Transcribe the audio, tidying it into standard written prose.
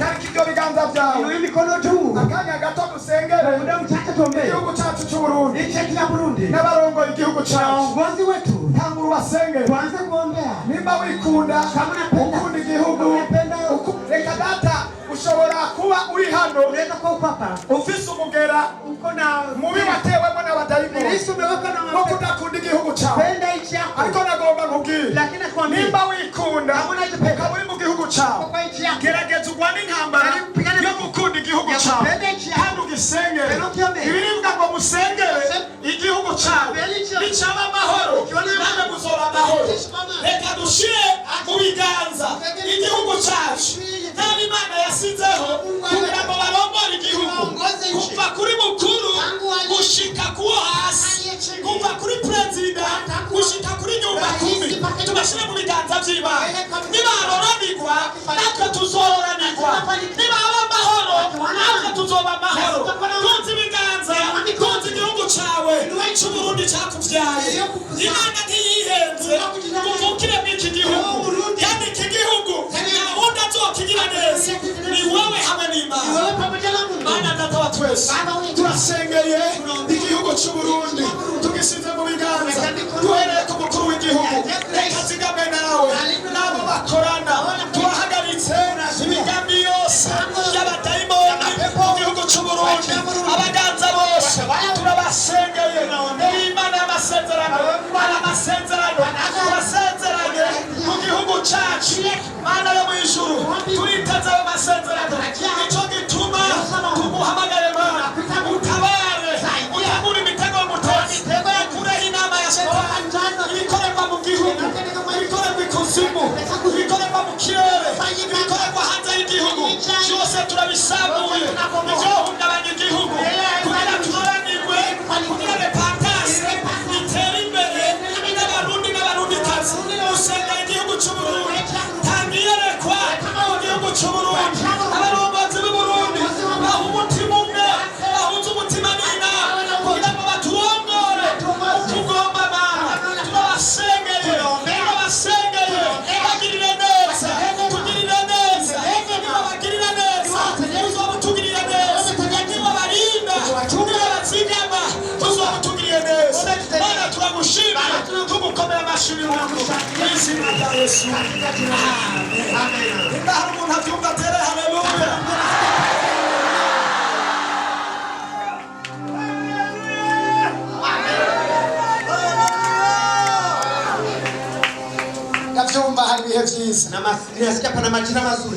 Tarika ibyo biganza byawe. Inua mikono juu. Akanya gato dusengere Muda mchache tuombee igihugu cyacu cy'Uburundi nchi yetu ya Burundi n'abarongoye igihugu na cyacu. waongozi wetu. Tangura ubasengere. Tuanze kuombea. Nimba wikunda, Kama unapenda, ukunda igihugu, kama unapenda, reka data, ushobora kuba uri hano unaweza kuwa uko hapa ufise umugera uko na mubi watewemo n'abadayimoni Ibilisi umewekwa na wo mapepo. kudakunda igihugu cyawe. Penda nchi yako, Ariko nagomba nkubwire, lakini nakwambia, nimba wikunda, kama unajipenda ukaba uri mu gihugu cyawe, kwa nchi yako, gerageza urwane intambara Jaribu kupigana yo gukunda igihugu ya cyawe kupenda nchi yako. kandi ugisengere. Tena ukiombe. Ibirivuga ngo musengere igihugu cyawe, nicaba amahoro, namwe muzoba amahoro. Reka dushire mu biganza igihugu cyacu kandi Imana yasizeho kugira ngo barongore igihugu, kuva kuri mukuru gushika kuwo hasi, kuva kuri perezida gushika kuri nyumba kumi. Tubashyire mu biganza by'Imana. Nibaroranirwa, natwe tuzororanirwa. Nibaba amahoro, natwe tuzoba amahoro. Tunze ibiganza, tunze igihugu cyawe cy'Uburundi cyakubyaye. Imana ntiyihenze, uvukire muri iki gihugu, kandi iki gihugu nta wundi azokigira neza, ni wowe hamwe n'Imana. Wewe pamoja na Mungu. Mana Data wa twese, turasengeye igihugu cy'Uburundi, tugisize mu biganza, duhereye ku mukuru w'igihugu. Reka zigame nawe n'abo bakorana. Turahagaritse imigambi yose y'abadayimoni mu gihugu cy'Uburundi. Abaganza bose turabasengeye. Imana y'amasezerano, Mana amasezerano, turasezeranye mu gihugu cyacu. Mana yo mu ijuru, turiteze ayo masezerano. Nicyo gituma tuguhamagare, Mana, utabare, utegure imitego y'umutezi, ukureho inama ya Shetani. Ibikorerwa mu gihugu, ibikorerwa ikuzimu, ibikorerwa mu kirere, ibikorerwa hanze y'igihugu, byose turabisambuye. Ibyohungabanya igihugu kugira turoranirwe, kugira repentance itere imbere n'Abarundi n'Abarundikazi. Gusenga igihugu cy'Uburundi, tanga iyerekwa mu gihugu cy'Uburundi. Abarongozi b'Uburundi baha umutima umwe, bahuze umutima n'inama kugira ngo baturongore utugomba. Mana, turabasengeye, turabasengeye. Bagirire neza, tugirire neza. Nibabagirira neza, tuzoba utugirire neza. Nibabarinda, nibabazigama, tuzoba utugiriye neza. Mana, turagushimira, tugukomera amashyi mu izina rya Yesu. Amen. Nimba hari umuntu abyumva, atere haleluya. Ndabyumva, hari ibihe byiza. Na nasikia pana majira mazuri.